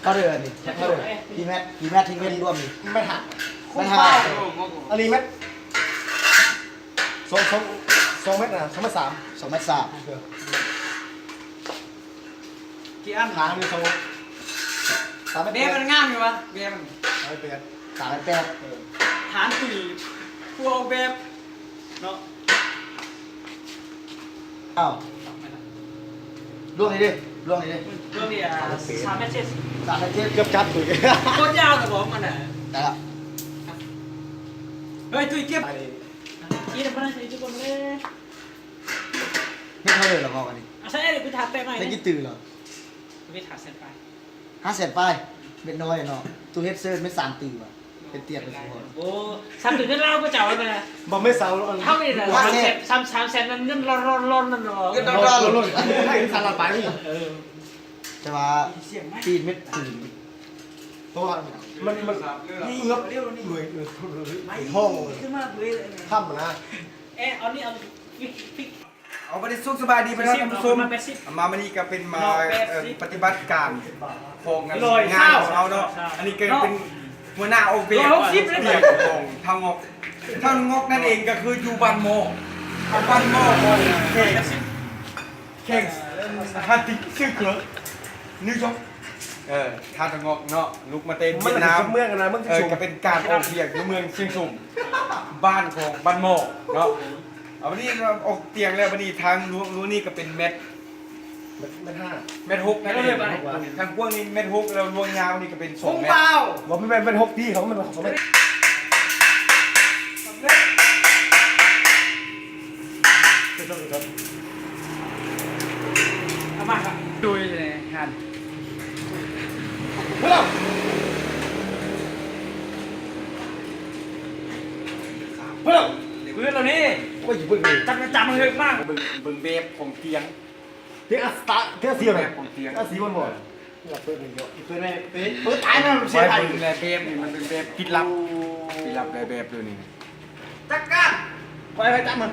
ເທົ່າເດີອັນນີ້ ເທົ່າເດີ ທີ່ແມັດ ທີ່ແມັດ ທີ່ແມັດລວມນີ້ ແມັດຫ້າ ແມັດຫ້າ ອັນນີ້ແມັດ ສອງ ສອງ ສອງແມັດນະ ສອງແມັດສາມ ສອງແມັດສາມ ເອີ ກີ່ອັນ ຫາງໜຶ່ງ ສອງ ສາມແມັດ ແບບມັນງາມຢູ່ວະ ແບບມັນ ສາມແມັດແປດ ສາມແມັດແປດ ເອີ ຖານຕຸ້ຍ ຜູ້ອອກແບບເນາະ. ອ້າວ ລວງນີ້ເດ້ ລວງນີ້ເດ້ ລວງນີ້ ອ່າ ສາມແມັດເຈັດ ສາມແມັດເຈັດ ເກືອບຈັບຕຸ້ຍ ໂຄດຍາວນະບໍມັນນະ ໄດ້ລະ ເຮີ້ຍ ຕຸ້ຍເກັບ ອີກແລ້ວບໍ່ໄດ້ໃສ່ຈຸກຄົນເລີຍ ແມ່ນເທົ່າເດີລະເວົ້າອັນນີ້ ອ່ະ ໃສ່ເດ້ ໄປຖາແປະໃໝ່ ໄດ້ກິນຕື້ລະ ໄປຖາແສນປາຍ ຫ້າແສນປາຍ ເມັດນ້ອຍເນາະ ຕູ້ເຮັດເຊີນເມັດສາມຕື້ວ່າ ເປັນຕຽກເປັນສະໂພກ ໂອ້ ສາມຕື້ເງິນລາວບໍ່ເຈົ້ານະ ບໍ່ແມ່ນສາວ ເທົ່ານີ້ນະ ສາມແສນ ສາມ ສາມແສນນັ້ນເງິນລ້ອນໆນັ້ນເນາະ ເງິນລ້ອນໆ ສາມລ້ານປາຍນີ້ ເອີ ແຕ່ວ່າປີນເມັດຄືນ ເພາະວ່າມັນ ມັນເຫືອບເລີຍ ເອີ ທ້ອງ ຂຶ້ນມາເລີຍ ຄ້ຳນະ ເອ ເອົານີ້ ເອົາ ເອົາ ບັດນີ້ສຸກສະບາຍດີ ພີ່ນ້ອງທ່ານຜູ້ຊົມ ມາມື້ນີ້ກໍເປັນມາ ເອີ ປະຕິບັດການຂອງງານຂອງເຮົາເນາະ ອັນນີ້ກໍເປັນຫົວໜ້າອອກແບບຂອງທ້າວງອກ ທ້າວງອກນັ້ນເອງກໍຄືຢູ່ບ້ານໝໍ້ ບ້ານໝໍ້ຂອງແຂວງ ແຂວງ Huntington Circle New York ເອີ ທ້າວງອກເນາະ ລຸກມາແຕ່ຫວຽດນາມ ເອີ ກໍເປັນການອອກວຽກຢູ່ເມືອງຊຽງຊຸມ ບ້ານຂອງບ້ານໝໍ້ເນາະ ເອົາ ບັດນີ້ອອກຕຽງແລ້ວ ບັດນີ້ທາງລວງນີ້ກໍເປັນແມັດ ແມັດ ແມັດຫ້າ ແມັດຫົກນັ້ນເອງ ທາງກວ້າງນີ້ແມັດຫົກ ແລ້ວລວງຍາວນີ້ກໍເປັນສອງແມັດ ບໍ່ແມ່ນແມັດຫົກຕິ ຂອງມັນສອງແມັດ ເອົາມາ ດຸຍເລີຍຫັ້ນ ເບິ່ງ ເບິ່ງ ເບິ່ງແບບຂອງຕຽງ ເທກອັດຕະ ເທກອັດເຊວ ເທກອັດເຊວ ເທກອັດເຊວ ມັນບໍ່ ເປີດເລີຍ ເປີດເລີຍ ເປີດ ເປີດຕາຍນະ ເຊວ ໄປເບິ່ງແລະ ແບບນີ້ມັນເປັນແບບປິດລັບ ປິດລັບແລະ ແບບຕົວນີ້ ຈັດການ ໄປ ໄປ ຈັບມັນ